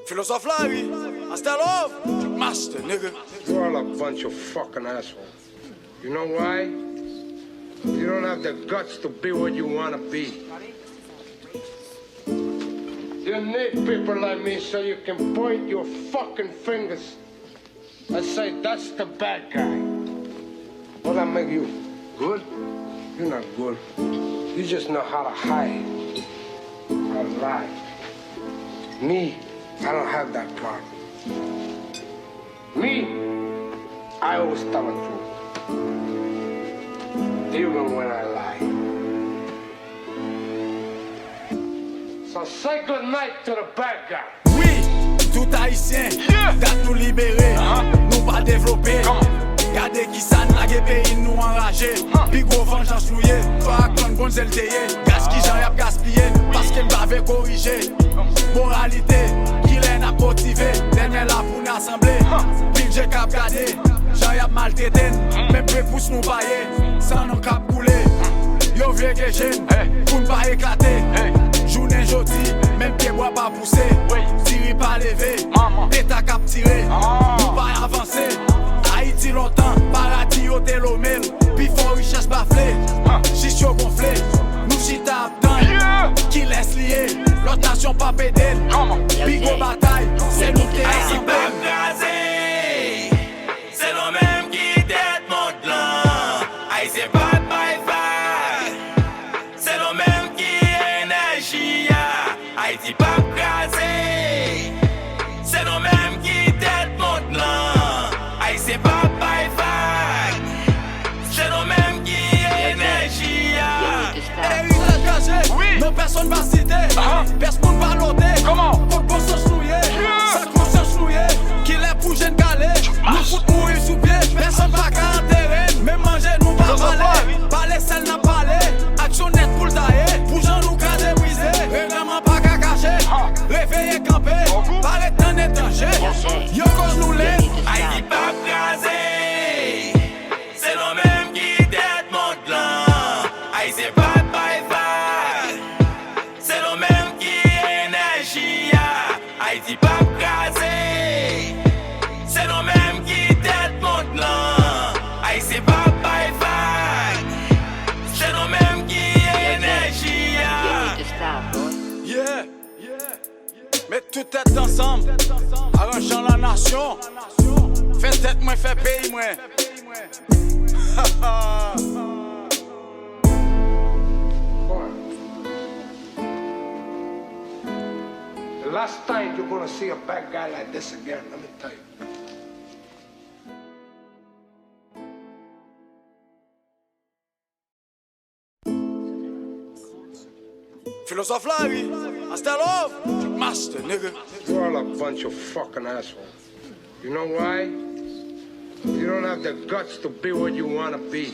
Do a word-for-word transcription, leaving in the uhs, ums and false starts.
Filozòf lari, Master Love, Master nigga. You're all a bunch of fucking assholes. You know why? You don't have the guts to be what you wanna be. You need people like me so you can point your fucking fingers and say, "That's the bad guy." What that make you? Good? You're not good. You just know how to hide, how to lie. Me, I don't have that problem. Me, I always tell the truth, even when I lie. So say good night to the bad guy. Wi, tout Ayisyen, dat nou libere, nou pa devlope. Gade kisa n lage peyi n, nou anraje. Pi gwo vanjans nou ye, fò ak kòn gonzel te ye. Gaz kijan y ap gaspiye, paske n pa vle korije. Moralite, kilè n ap motive, lè n la pou n asanble. Pil je k ap gade, jan y ap maltrete n, menm pre pous nou pa ye. San nou k ap koule, yo vle gen je n, pou n pa eklate. Jounen jodi, menm pye bwa pa pouse, diri pa leve, peta k ap tire, nou pa avanse. Ayiti lontan, paradi yo te lome l, pifò richès bafle, jis yo gonfle, nou chita ap tann. Kilès li ye? Lòt nasyon p ap ede l. Pi gwo batay, se nou k te asanble. Ayiti p ap kraze. Se nou menm ki tèt mond lan. Ayisyen p ap bay vag. Se nou menm ki enèji a. Ayiti p ap kraze. Se nou menm ki tèt mond lan. Ayisyen p ap bay vag. Se nou menm ki enèji a. Eritaj gaje, non pèsonn pa site. Pès moun pa note. Kot bon sans nou ye? Sa konsyans nou ye? Kilè pou je n kale? Nou fout mouri sou pye. Pèsonn pa ka antere n. Menm manje nou pa vale. Pale sèl n ap pale. Aksyon nèt pou l taye. Pou jan nou kraze brize. Regleman pa ka kache. Reveye kanpe. Pa ret tann etranje. Yo koz nou led. Ayiti p ap kraze. Se nou menm ki tèt mond lan. Ayisyen p ap bay vag. Se nou menm ki enèji a. Ayiti p ap kraze. Se nou menm ki tèt mond lan. Ayisyen p ap bay vag. Se nou menm ki enèji a. Yeah. Met tout tèt ansanm, aranjan la nasyon. Fè tèt mwen, fè peyi mwen. Boy, the last time you're gonna see a bad guy like this again, let me tell you. Filozòf lari, Master Love, Master nigga. You're all a bunch of fucking assholes. You know why? You don't have the guts to be what you wanna be.